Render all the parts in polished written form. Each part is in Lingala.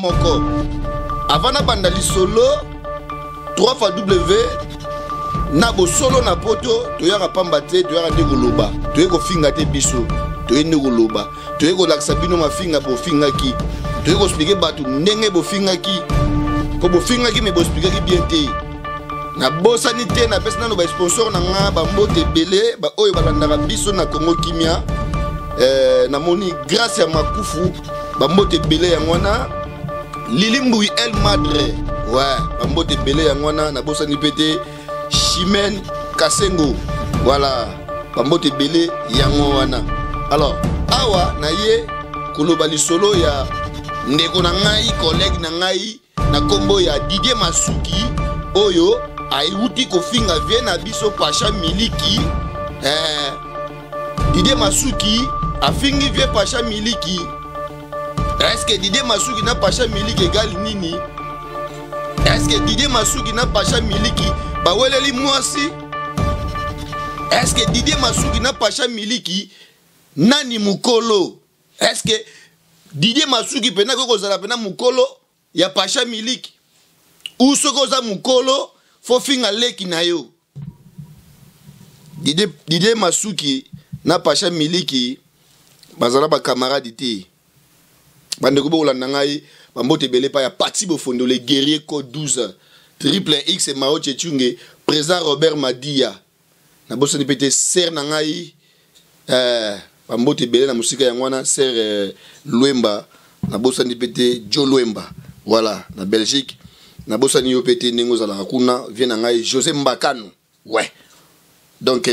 Moko. Avant nabanda lisolo 3 fois W na bosolo na poto toyaka pamba te, toyaka nde koloba, toye kofinga te, biso toye nde koloba, toye kolakisa bino mafinga bofingaki, toye koexplike bato ndenge bofingaki, mpo bofingaki me boexplikaki bien te. Nabosani te, napesi nano basponsor na nga bambote ebele, baoyo balandaka biso na Congo Kimia. Namoni grâce ya makufu, bambote ebele yango wana. Lili Mbui El Madre, ouais, bambote ebele yango wana. Nabosani mpe te Chimène Kasengo, voilà, bambote ebele yango wana. Alors awa na ye koloba lisolo ya ndeko na ngai, collègue na ngai na nkombo ya Didier Masuki, oyo ayuti kofinga vie na biso Pacha Miliki. Didier Masuki afingi vie Pacha Miliki. Est-ce que Didier Masuki na Pacha Miliki egali nini? Est-ce que Didier Masuki na Pacha Miliki baweleli mwasi? Est-ce que Didier Masuki na Pacha Miliki nani mukolo? Est-ce que Didier Masuki pena koki kozala pena mukolo ya Pacha Miliki? Ou soki oza mukolo fo finga leki na yo? Didier Masuki na Pacha Miliki bazala ba camarade te. Bandeko bokolanda ngai, bambote ebele pa ya Pati Bofondo, le guerrier code 12 triple X Mao Tchechunge, président Robert Madia. Nabosani pe te ser na ngai, bambote ebele na mosika yango wana, ser Lwemba. Nabosani pe te Joe Lwemba, voilà, na Belgique. Nabosani yo pe te ndenge ozalaka kuna, vie na ngai José Mbakano. Ouais. Donc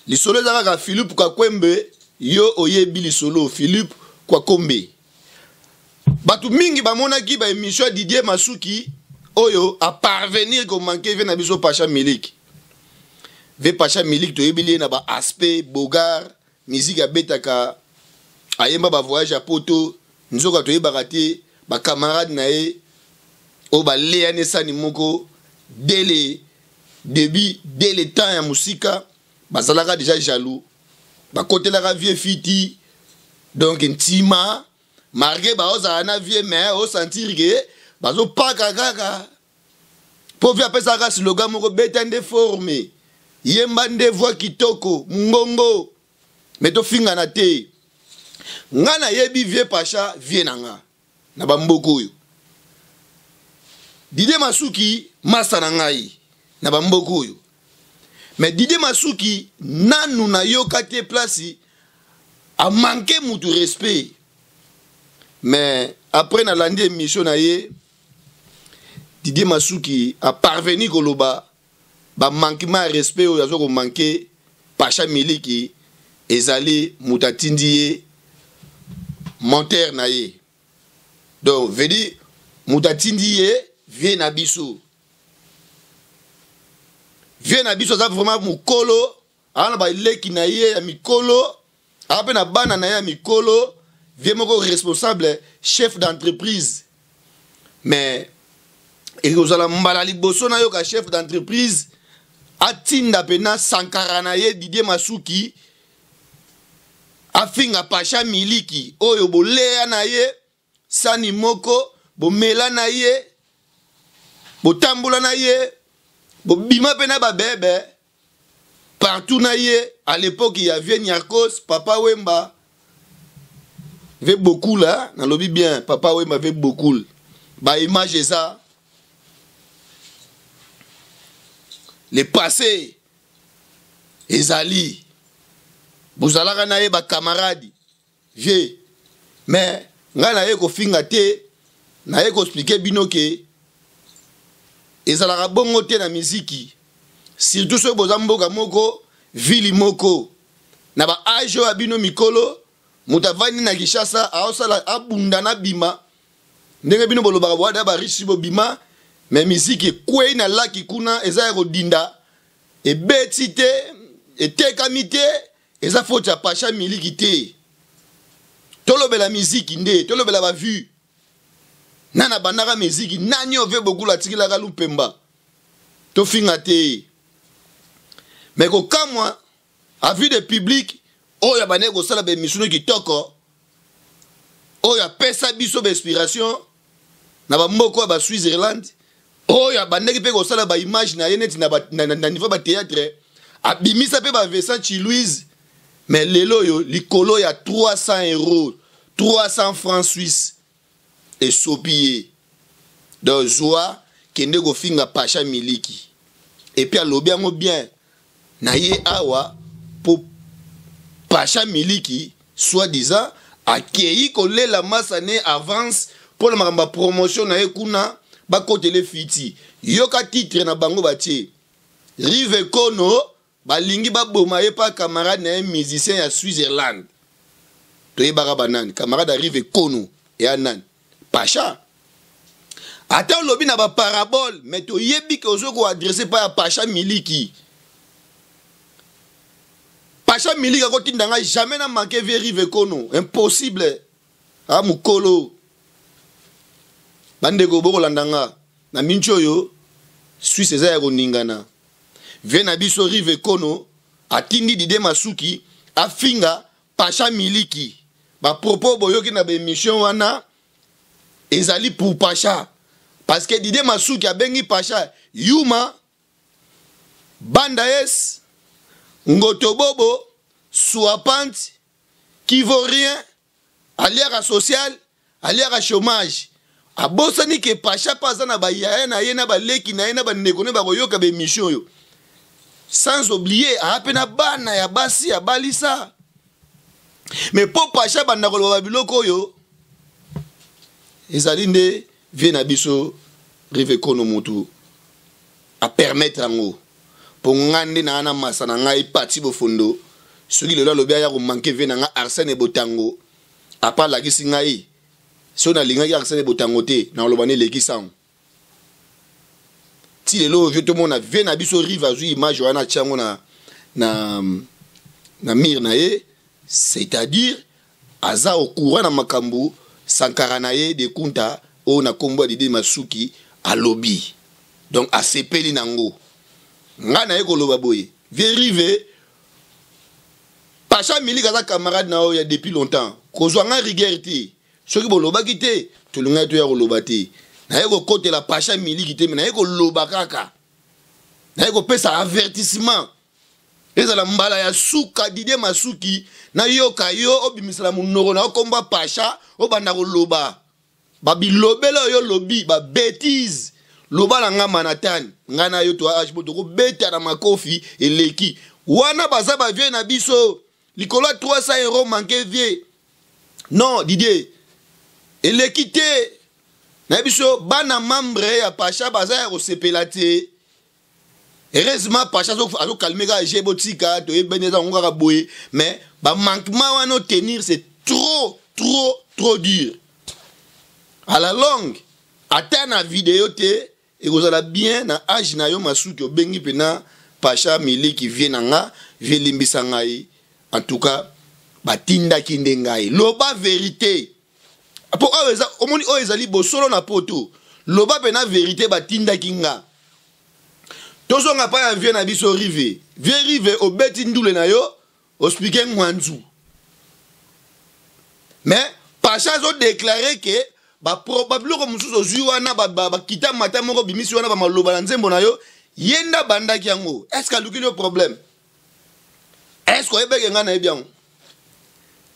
lisolo eza kaka Philippe Kakwembe, yo oyebi lisolo Philippe Kwakombe. Bato mingi bamonaki ba émission ya Didier Masuki oyo a parvenir ko manquer vie na biso Pacha Miliki. Ve Pacha Miliki toyebi liye na ba aspect bogar, musique abetaka, ayemba ba voyage ya poto, nzoka toyebaka te ba camarade na ye oyo baleyani sani moko dès le début, dès le temps ya musika bazalaka déjà jaloux, bakotelaka vieux fiti. Donc ntima malgré baozala na vieux, mais osentir que bazopaka kaka po vieux apesaka slogan moko, beta nde forme, yemba nde voix kitoko mungongo, mais tofingana te. Nga nayebi vieux Pacha, vieux na nga na bamboka oyo. Didier Masuki masta na ngai na bamboka oyo, mais Didier Masuki nanu nayoka te place a manqué mutu respect. Mais après nalandi émission na ye, Didier Masuki a parvenu koloba ba manquement ya respect oyo azo ko manquer Pacha Miliki ezali mutu atindi ye menteur na ye. Donc veut dire mutu atindi ye vie na biso. Vie na biso aza vraiment mukolo, aza na baleki na ye ya mikolo, aza pe na bana na ye ya mikolo, vie moko responsable, chef d'entreprise. Mais ekozala mbala liboso nayoka chef d'entreprise atinda pena Sankara na ye Didier Masuki afinga Pacha Miliki oyo bolea na ye sani moko, bomela na ye, botambola na ye, bobima pe na babebe partout na ye. À l'époque il y avait Niarkos, Papa Wemba ve beaucoup là, nalobi bien, Papa Wemba ve beaucoup. Ba image eza le passé ezali bozalaka na ye ba camarades vieux, mais ngai naye kofinga te, naye koexplike bino ke ezalaka bongo te na miziki, surtout soki boza mboka moko, ville moko, na ba age oyo ya bino mikolo. Moto avandi na Kinshasa aosala abunda na bima ndenge bino bolobaka boada ba riche bobima, mais miziki ekwei na laki kuna, eza ya kodinda, ebeti te, etekami te, eza faute ya Pacha Miliki te. Tolobela miziki nde, tolobela ba vue. Nana bandaka miziki, nani ove bokula atikilaka lupemba, tofinga te. Mais kokamwa avis de public oyo abandaki kosala ba émission kitoko. Oyo apesa biso ba inspiration na ba mboka ya ba Switzerland, oyo abandaki mpe kosala ba image na ye neti na, ba, na, na, na niveau ba théâtre, abimisa mpe ba Vincent Chiluise, mais lelo oyo likolo ya 300 euros, 300 francs suisse esopi ye. Donc zwa kende kofinga Pacha Miliki. Et puis alobi yango bien na ye awa po Pacha Miliki soi-disant akei kolela masa ne avance mpo na makambo ya promotion na ye kuna bakotele fiti. Yoka titre na bango batie Rive Kono balingi baboma ye pa camarade na ye musicien ya Switzerland. Toyebaka banani camarade ya Rive Kono ya nani? Pacha. Ata olobi na ba parabole mais toyebi ke ozo ko adresser pa ya Pacha Miliki. Pacha Miliki akotinda nga jamais na manquer vie Rive Kono, impossible. Ah mukolo. Bandeko bokolanda nga na minci oyo Suisse eza ya koningana. Vie na biso Rive Kono atindi Didier Masuki afinga Pacha Miliki. Ba propos boyoki na ba émission wana ezali pour Pacha. Parce que Didier Masuki abengi Pacha Yuma, Banda Es, Ngotobobo, Swapant, qui vaut rien, aliaka social, aliaka chômage. Abosani ke Pacha pa aza na ba yaya na ye na ba leki na ye na ba ndeko ne bakoyoka ba émission oyo. Sans oublier aa pe na bana ya basi ya balisa. Mais po Pacha banda koloba ba biloko oyo ezali nde vie na biso Rive Kono mutu a permettre yango. Po nga nde na na masa na ngai Paty Bofondo soki lelo alobi aya ko manquer vie na nga Arsène Botango apa alakisi ngai soki nalingaki Arsène Botango te nakoloba nde eleki sango. Ti lelo oyo tomona vie na biso Rive azwi image wana atia yango na, na, na mire na ye, c'est-à-dire aza au courant na makambo Sankara na ye de Kunta oyo na kombo ya Didier Masuki alobi. Donc asepeli nango. Nga na ye koloba boye, vie Rive Pacha Milik aza camarade na oyo ya depuis longtemps. Kozwa nga rigueur te. Soki bolobaki te, tolingaki toya koloba te. Naye kokotela Pacha Miliki te, mais naye koloba kaka. Naye kopesa avertissement. Ezala mbala ya suka Didier Masuki nayoka yo obimisela monoko na yo komba Pacha obanda koloba ba bilobela oyo lobi ba bêtises loba na nga Manhattan nga na yo to age bo tokobeta na makofi eleki wana baza ba vieux na biso likolo ya 300 euros manque vieux non Didier eleki te na biso bana membre ya Pacha baza ya kosepela te. Heureusement Pacha azo calmer kaka je botika toyebani eza yango kaka boye mais ba manquement wana tenir c'est trop trop trop dur à la longue ata na video te ekozala bien na age na yo Masuki obengi mpena Pacha Miliki vie na nga vie limbisa ngai en tout cas batindaki nde ngai loba verité po oyo eza omoni oyo ezali bosolo na poto loba mpena verité batindaki nga tozonga pa ya vie na biso rive vie rive obeti ndule na yo ospike ngwanzu mais Pacha azo déclarer ke babiloko mosusu ozwi wana bakita mata moko bimisi wana bamaloba na nzembo na yo ye nde abandaki yango est ce que alukili yo problème est ce que oyebeke ngai nayebi yango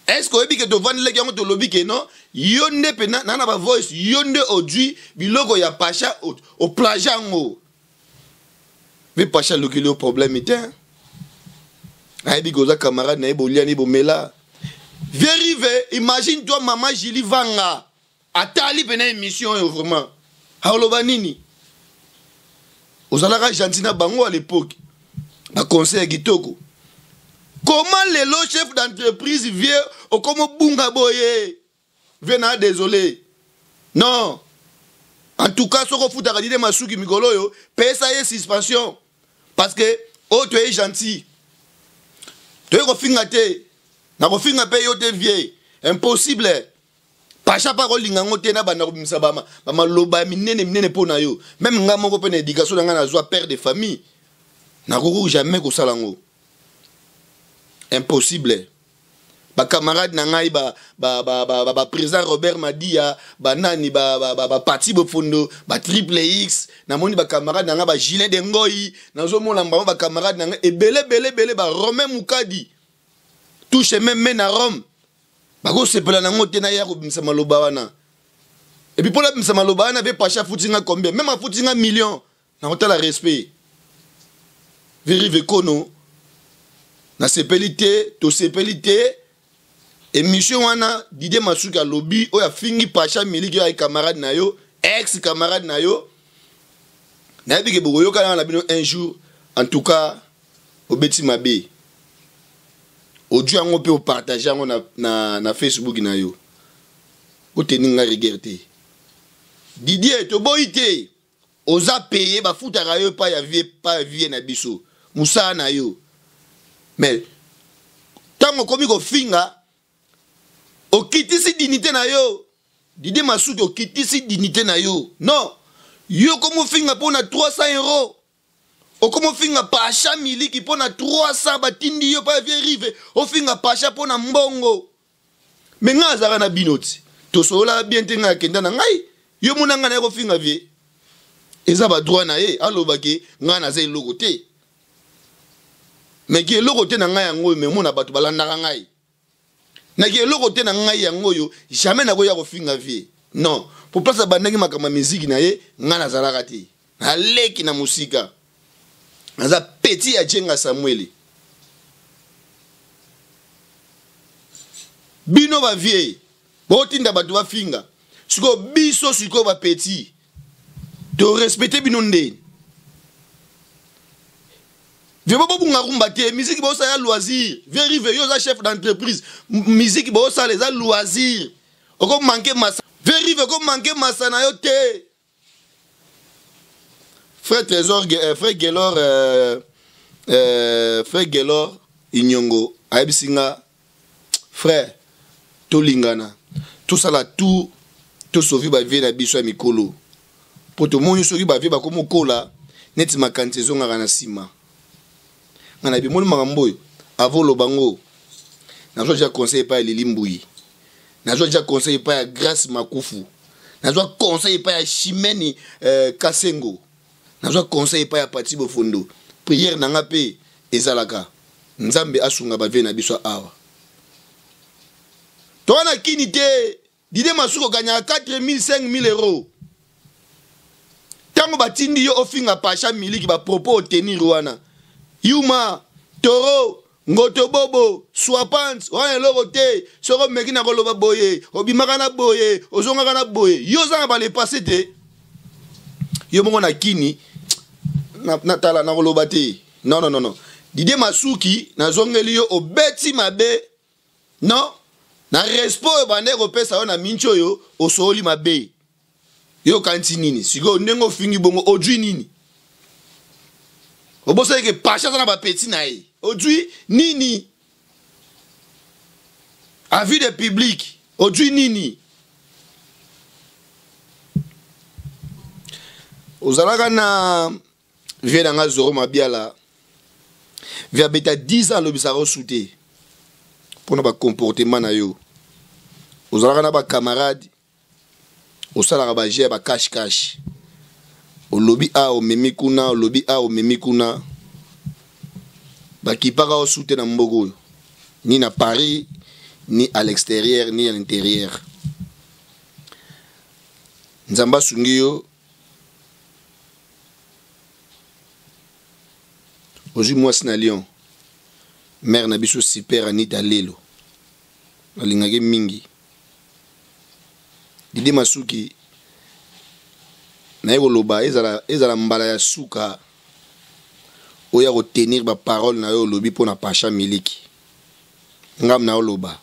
est ce que oyebi ke tovandelaki yango tolobi ke non yo nde mpena na na bavoice yo nde ozwi biloko ya Pacha oplage yango mpe Pacha alukili yo problème te ayebi ke oza camarade na ye boliani bomela verive imagine toi mama Julie Vanga atali pena émission oyo vraiment akoloba nini ozalaka gentil na bango à l'époque baconseil ya kitoko comment lelo chef d'entreprise vieux okoma obunga boye vieux na désolé non en tout cas soki ofutaka Didier Masuki mikolo oyo pesa ye suspension parce que oyo toye gentil toye kofinga te nakofinga mpe yo te vieux impossible Pacha pa kolinga yango te na banda kobimisa bamaloba ya minene minene mpo na yo meme ngai moko mpe na éducation na ngai nazwa père de famille nakoki jamais kosala yango impossible. Ba camarade na ngai, ba ba ba ba, ba, ba président Robert Madia, ba nani, ba ba ba, ba Pati Bofondo, ba Triple X, namoni ba camarade na ngai, ba Julien de Ngoyi, nazomona bango, ba camarade na ngai ebele ebele ebele, ba Romain Mukadi, touche même me na Rome, bakosepela nango te. Naya kobimisa maloba wana, et puis mpona bimisa maloba wana, ve Pacha afuti nga combien? Même afuti nga million, nakotala respect. Verive Kono, nasepeli te, tosepeli te. Émission wana Didier Masuki alobi oyo afingi Pacha Miliki, oyo ayi camarade na yo, ex camarade na yo. Nayebi ke bokoyokana na bino un jour. En tout cas, obeti mabe. Audio yango mpe opartage yango na Facebook na yo. Oteni nga rigueur te, Didier. Toboyi te, oza payé, bafutaka yo epai ya vie, epai ya vie na biso, mosala na yo. Mais ntango okomi kofinga, okitisi dignité na yo. Didier Masuki, okitisi dignité na yo. Non, yo komofinga mpo na 300 euro, okomofinga Pacha Miliki mpo na 300 batindi yo mpa vie rive, ofinga Pacha mpo na mbongo. Me ngai azalaka na bino ti tosolola bien te. Ngai akenda na ngai, yo mona ngai naye kofinga vie, eza badroit na ye. Alobaki ngai naza eloko te, me ki eloko te na ngai yango oyo. Me mona bato balandaka ngai, naki eloko te na ngai yango oyo. Jamais nakoya kofinga vie, non. Po place abandaki makambo ya miziki na ye, ngai nazalaka te, naleki na mosika, naza petit ya Jenga Samueli. Bino bavieux botinda bato bafinga, sikoyo biso, sikoyo bapetit, torespecte bino ndeni. Vie bobunga rumba te, musique bosala ya loisir. Vie rive, yo oza chef d'entreprise, musique bosala eza loisir. Okomanke masa, vie rive, okomanke masa na yo te. Frère Trésor, frère Gelor, frère Gelor Inyongo ayebisi nga: frère, tolingana, tosala tout, tosauve bavie na biso ya mikolo, mpo tomoni soki bavie bakomi okola neti makanisi ezongaka na nsima. Ngai nayebi moni makambo oyo avoloba ngo. Nazwa deja conseil epai ya Lili Mbui, nazwa deja conseil epai ya Grace Makufu, nazwa conseil epai ya Chimeni Kasengo, nazwa conseil epai ya Pati Bofondo. Prière na nga mpe ezalaka Nzambe asunga bavie na biso awa. Toa na kini te. Dide Masuki, oganyaka 4000, 5000 euros. Ntango batindi yo ofinga Pacha Miliki, bapropos otenir wana, yuma toro ngoto bobo swapant wana, eloko te. Soki omeki na koloba boye, obimaka na boye, ozongaka na boye, yo oza na balepase te. Yo moko na kini natala, nakoloba te. Non, non, non, non. Didier Masuki, nazongeli yo, obeti mabe. Non, na respect oyo bande kopesa yo na minci oyo, osoli mabe. Yo okanisi nini sikoyo ndenge ofingi bongo? Ojui nini? Obosaki ke Pacha aza na bapeti na ye. Ojui nini? Avis de public, ojui nini? Ozalaka na vie na nga Zoro Mabiala, vie abeta 10 ans, alobisaka osu te mpona bacomportement na yo. Ozalaka na bacamarade, osalaka baje ya bacash cash. Olobi a omemi kuna, olobi a omemi kuna, bakipaka osu te na mboka oyo, ni na Paris, ni à l'extérieur, ni à l'intérieur. Nzambe asungi yo, ozwi mwasi na Lyon, mare na biso super Anita Lelo, nalingaki mingi. Didi Masuki, naye koloba, ezala mbala ya suka oya kotenir baparole na yo olobi mpo na Pacha Miliki. Ngam na oloba,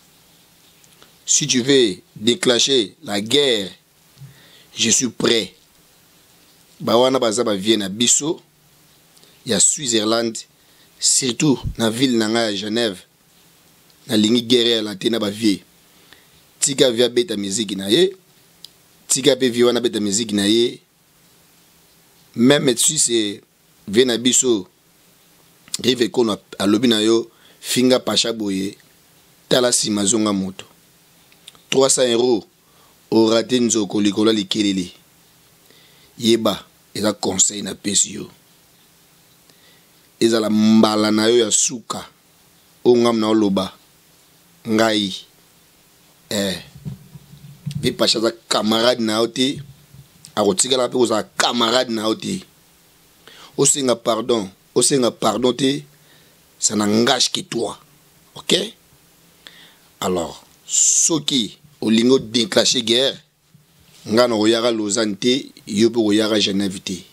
si tu veux déclencher la guerre, je suis prêt. Bawana baza bavie na biso ya Switzerland, surtout na ville na ngai ya Genève. Nalingi guerre eyala te na bavie. Tika vie abeta miziki na ye, tika mpe vie wana abeta miziki na ye. Même si c'est vie na biso Rive Kono alobi na yo finga Pacha boye. Tala sima zonga moto. 300 euros orate nzoko likolo ya likelele. Yeba eza conseil na pesi yo. Ezala mbala na yo ya suka oyo ngam na oloba ngai eh Vipacha aza camarade na yo te akotikala mpe kozala camarade na yo te osenga pardon osenga pardon te ça n'engage que toi ok alors soki olingi odéclenche guerre ngai nakoyaka lausanne te yo mpe okoyaka genève te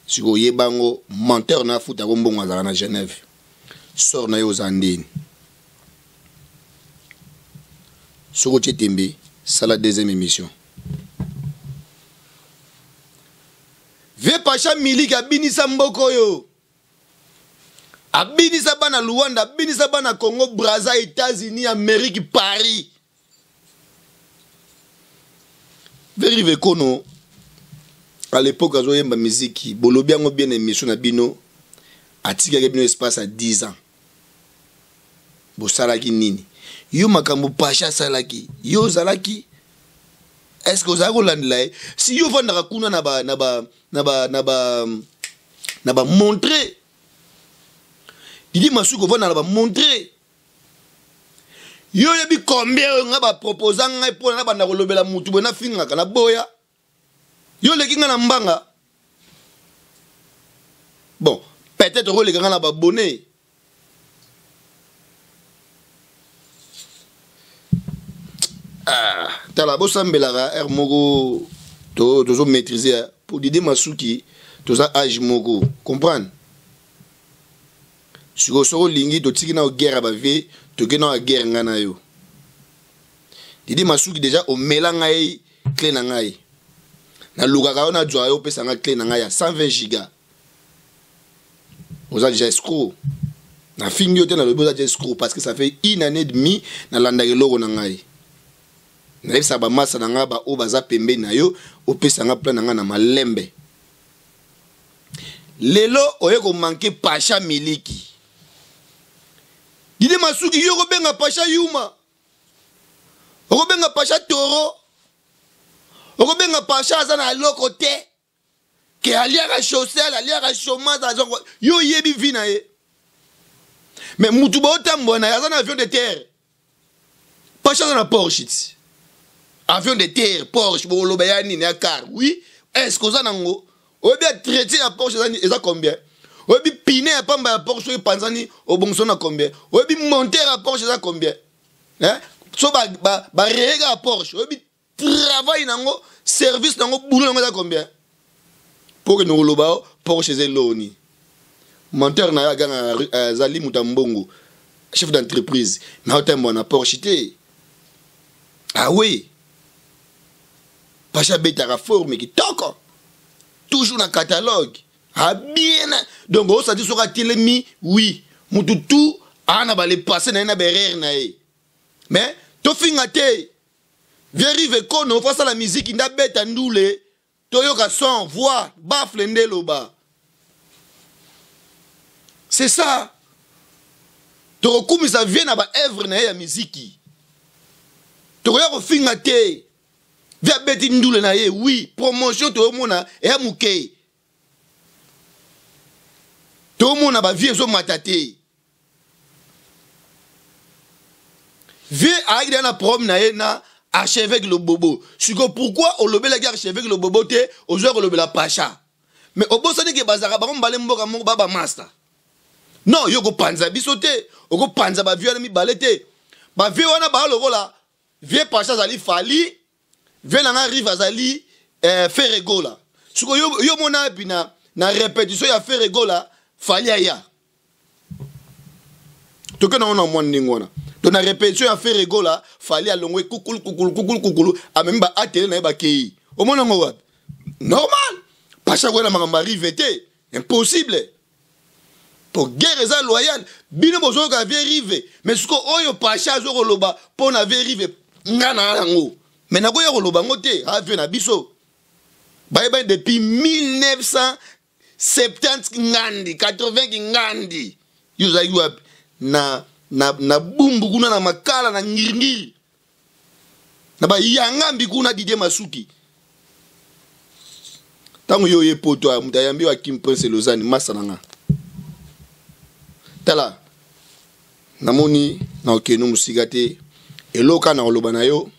sikoyo oyeba yango menteur na afutako mbongo azalaka na genève sort na ye ozala ndeni soki otie tembe sala deuxième émission vie pacha miliki abinisa mboka oyo abinisa bana luanda abinisa bana congo braza états-unis amérique paris Verive Kono à l'époque azoyemba miziki bolobi yango bien na émission na bino atikaki bino espace ya 10 ans bosalaki nini yo makambo pasha asalaki yo ozalaki est ce que ozalaki kolandela ye si yo ofandaka kuna na ba na ba na ba na ba na ba montre didi masuki ofandaka na ba montre yo oyebi combien oyo ngai baproposa ngai mpo na nabanda kolobela motu boye nafingaka naboya yo oleki ngai na mbanga bon peut-être okoleka ngai na babone ah, tala bosambelaka heure moko tozo maîtriser po dide masuki toza age moko comprendre sikoyo soki olingi totiki nao guerre ya bavie toke nao ya guerre ngai na yo didi masuki deja omela ngai cle na ngai nalukaka yo nazwa yo opesa ngai cle na ngai ya 120 giga oza deja escroc nafingi yo te nalobi oza deja escroc parce que ça fait une année demi nalandaka eloko na ngai nayebisaka bamasa na ngai baoyo baza pembeni na yo opesa ngai plan na ngai na malembe lelo oye komanke pasha miliki didi masuki yo okobenga pasha yuma okobenga pasha toro okobenga pasha aza na eloko te ke aliaka social aliaka chômage yo oyebi vi na ye mais mutu baotambola na ye aza na avion de terre Pasha aza na Porsche ti. Avion de terre Porsche bokoloba ya nini ya car. Oui, est-ce que oza nango? Oyebi entretien ya Porsche eza eza combien? Oyebi pine ya pamba ya Porsche oyo epanzani obongisa na combien? Oyebi monteur ya Porsche eza combien? Hein? So ba ba ba rega ya Porsche, oyebi travail nango, service nango, boulot nango eza combien? Po okende koloba o Porsche eza eloni. Menteur na yo aganga azali moto ya mbongo, chef d'entreprise, mais aotambola na Porsche te. Ah oui. Pacha abetaka forme kitoko. Toujours na catalogue. Ah bien. Donc osati soki atelemi, oui. Mutu tout ana ba le passé na ye na ba erreur na ye. Mais tofinga te. Vieux Rive Kono faut asala musique nde abeta ndule toyoka son voix baffle nde eloba. C'est ça. Tokokumisa vieux na ba œuvre na ye ya miziki. Tokoya kofinga te. Vieux abeti ndule na ye oui, promotion toyomona eya moke. Tomona ba vie ezomata te. Vieux ayaki deja na problème na ye na archevêque Lobobo. Siko pourquoi olobelaki archevêque Lobobo te ozwa kolobela Pacha? Mais obosani ke bazalaka bango mbale mboka moko ba ba master. Non, yo kopanza biso te, okopanza ba vieux wana mibale te. Ba vieux wana ba lokola vieux Pacha azali Fally, vieux na nga Rive azali eh, Ferre Gola. Siko yo, yo mona wapi na, na répétition ya Ferre Gola Fally aya. Toke na wana mwa ndenge wana. Donc na répétition ya Ferre Gola, Fally alongwe kukulu kukulu kukulu kukulu, amemi ba atele na ye bakei. Omona ngo wapi? Normal. Pacha koya na makambo ya Rive te. Impossible. Po guerre eza loyale. Bino bozoyoka vie Rive, mais siko oyo Pacha azo koloba mpo na vie Rive nga na yango. Mais nakoya koloba ngo te, ha vie na biso. Bayebani depuis 1900 70 ngandi 80 ngandi yo ozalaki wapi na na, na bumbu kuna na makala na ngiringiri na bayangambi kuna Didier Masuki ntango yo oye poto ya moto ayambi yo akim prince Lausanne masa na nga tala namoni na okende mosika te eloka na koloba na yo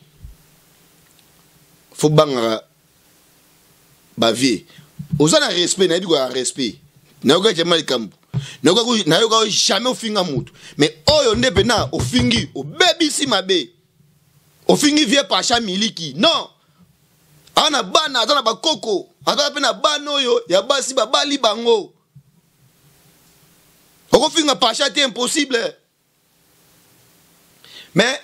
fo bangaka bavie oza na respect nayebi koya respect nayokaki jamai likambo nayokaki jamais ofinga motu mais oyo nde mpena ofingi obebisi mabe ofingi vie pasha miliki non aza na bana aza na bakoko aza mpe na bana oyo ya basi babali bango okofinga pasha te impossible mais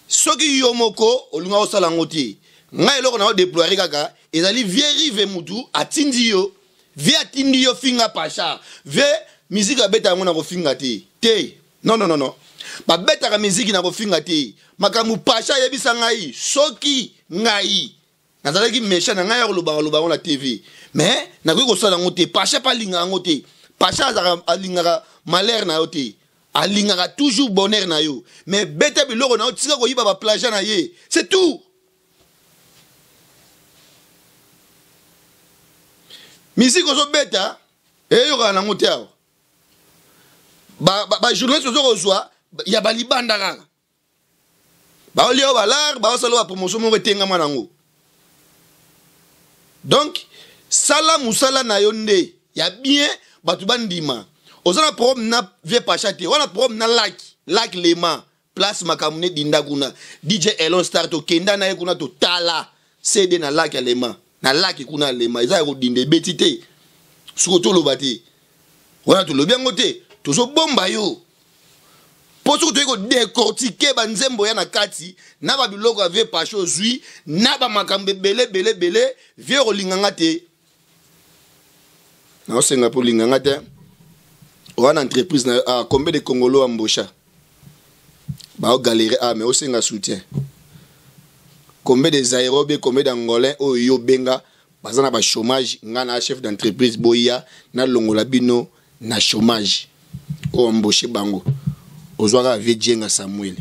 soki yo moko olinga osala yango te ngai eloko na yo deploire kaka ezali vie rive mutu atindi yo vie atindi yo finga pasha vie miziki abeta yango na kofinga te te non non non non babetaka miziki na kofinga te makambo pasha ayebisa ngai soki ngai nazalaki méchant na ngai ya koloba koloba yango na tv mais nakoki kosala yango te pasha mpe alingaka yango te pasha azalaka alingaka malheur na yo te alingaka toujours bonheur na yo mais beta biloko na yo tika koyiba baplagia na ye c'est tout miziki ozobeta eyokaka nango te awa bajournaliste ba, ba ozo kozwa ya balibanda kaka baolia yo balare baosala ba promotion moko etengama nango donc sala mosala na yo nde ya bien bato bandima oza na problème na vieux pacha te wana problème na lak lak lema place makambo ne dinda kuna dj elon star tokenda na ye kuna totala cd na lak ya lema na laki kuna ya lema eza ya kodinda ebeti te soko toloba te wana tolobi yango te tozobomba yo mpo soki toyei kodecortike banzembo ya na kati na babiloko ya vie pashe ozwi na bamakambo ebele ebele ebele vie okolinga nga te naosenga mpo olinga nga te wana entreprise na ah, combien de congolo ambosha baogalere ah, mais osenga soutien combien de zairo be combien d'angolais oyo yo obenga baza na bachômage ngai na chef d'entreprise boya nalongola bino na chômage oyo embauche bango ozwaka vie jenga samuel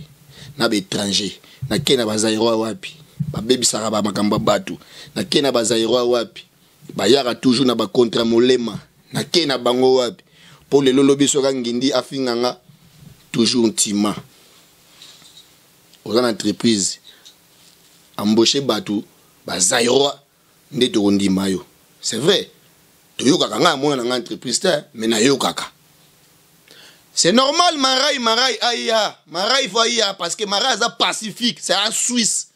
na baétranger nakei na bazairois wapi babebisaka bamakambo ya bato nakei na bazairois wapi bayaka toujours na bacontra molema nakei na bango wapi mpo lelo lobi soki angindi afinga nga toujours ntima oza na entreprise embauche bato bazairois nde tokondima yo c'est vrai toyokaka ngai amona na ngai entreprise te mais nayokaka c'est normal marai marai aya marai fo aya parce que marai aza pacifique c'est un suisse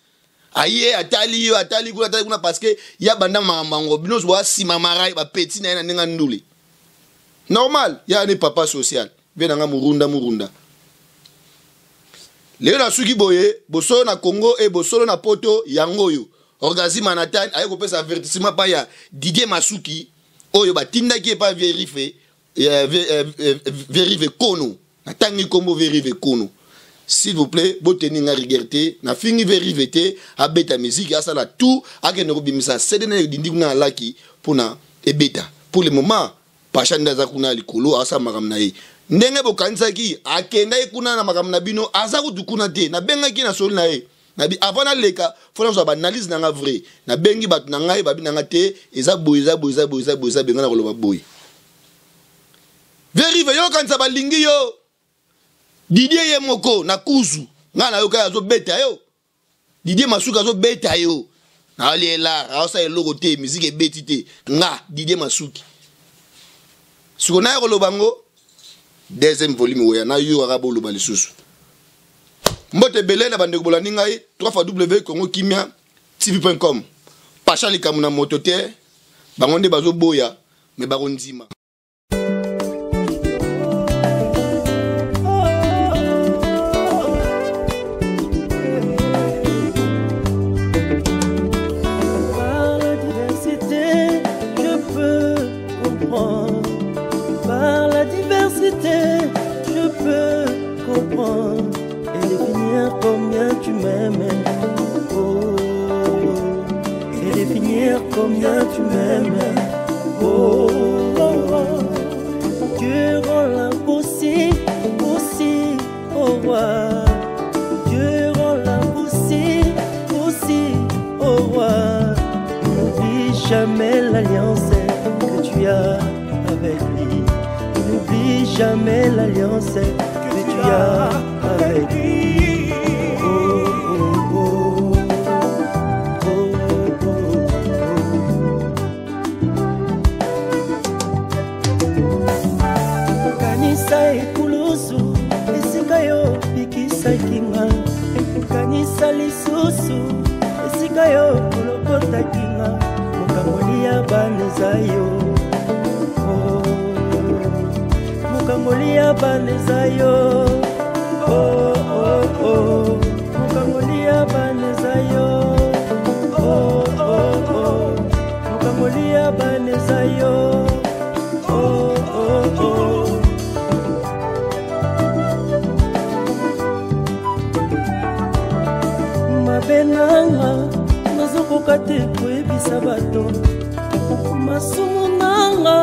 aye atali yo atali kuna atali kuna parce que ya banda makambo yango bino boa nsima marai bapeti na ye na ndenge ya ndule normal ya ne papa social vie na ngai murunda murunda lelo nasuki boye bosolo na congo e bosolo na poto yango oyo orgazi manatan aye kopesa avertissement pa ya didier masuki oyo batindaki epa verife verife kono natangi nkombo verife kono s'il vous plaît boteni nga rigueur te nafingi verife te abeta miziki asala tout akende kobimisa cd na edindi kuna alaki mpona ebeta pour le moment Pasha nde aza kuna likolo asala makambo na ye ndenge bokanisaki akendaki kuna na makambo na bino aza kutu kuna te nabengaki na soli na ye nabi avant naleka fo nazwa baanalyse na nga vrai nabengi bato na ngai babi na nga te eza boye eza boye eza boye eza boye eza boye ngai na koloba boye verive yo okanisa balingi yo didie ye moko na kuzu ngai nayoka ye azobeta yo Didier Masuki azobeta yo naolela aosala eloko te miziki ebeti te nga Didier Masuki siko naye koloba ngo deuxième volume oya nayokaka boloba lisusu mbote ebele na bandeko bolandi ngai 3 fois w congo kimia tv.com pasha likambo na moto te bango nde bazoboya me bakondima Combien tu m'aimes. Oh, et définir combien tu m'aimes. Oh, oh, oh. Tu rends l'impossible possible. Oh. jamais l'alliance que tu as avec lui. N'oublie jamais l'alliance que tu as avec lui. Oh, oh, oh. Oh, oh, oh. Kanisa ekulusu esika yo bikisaki nga, kanisa lisusu esika yo olokotaki nga, mokangoli ya bana eza yo. Oh, mokangoli ya bana eza yo. Oh, oh, oh. Mokangoli ya bana eza yo. Oh, oh, oh. Mokangoli ya bana eza yo. Oh, oh, oh. Mabe nanga nazokoka te koyebisa bato, masumu nanga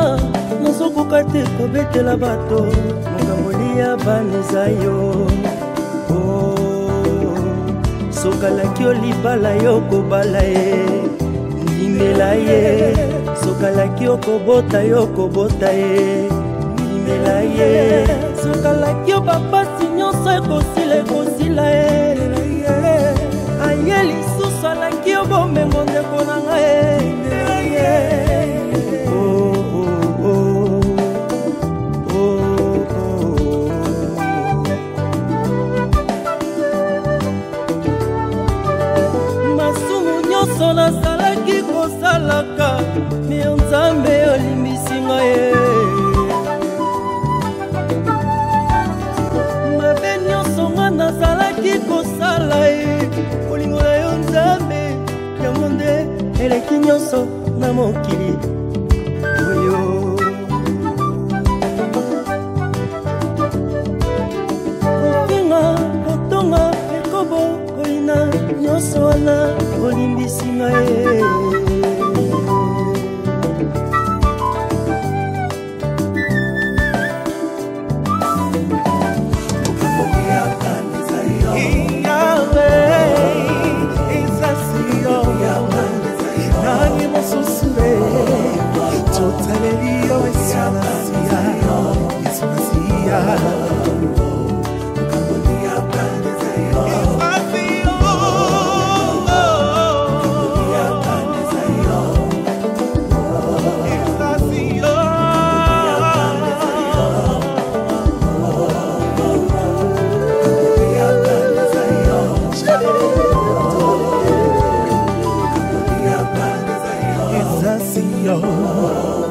nazokoka te kobetela bato, mokangoli ya bana eza yo. Oh, sokalaki yo libala yo kobala ye, ndimela ye. Sokalaki yo kobota yo kobota ye, ndimela ye. Sokalaki yo bapasi nyonso ekosila ekosila ye. Aye lisusu alaki yo bomengo ndeko na ngai ye. Oh, oh, oh. Oh, oh, oh. Masumu nyonso nasalaki kosalaka, mio Nzambe olimbisi ngai ye. Mabe nyonso nga nazalaki kosala ye, bolingo na yo Nzambe yango nde eleki nyonso na mokili oyo. Kofinga, kotonga, ekobo, koyina, nyonso wana olimbisi ngai ye. Yo.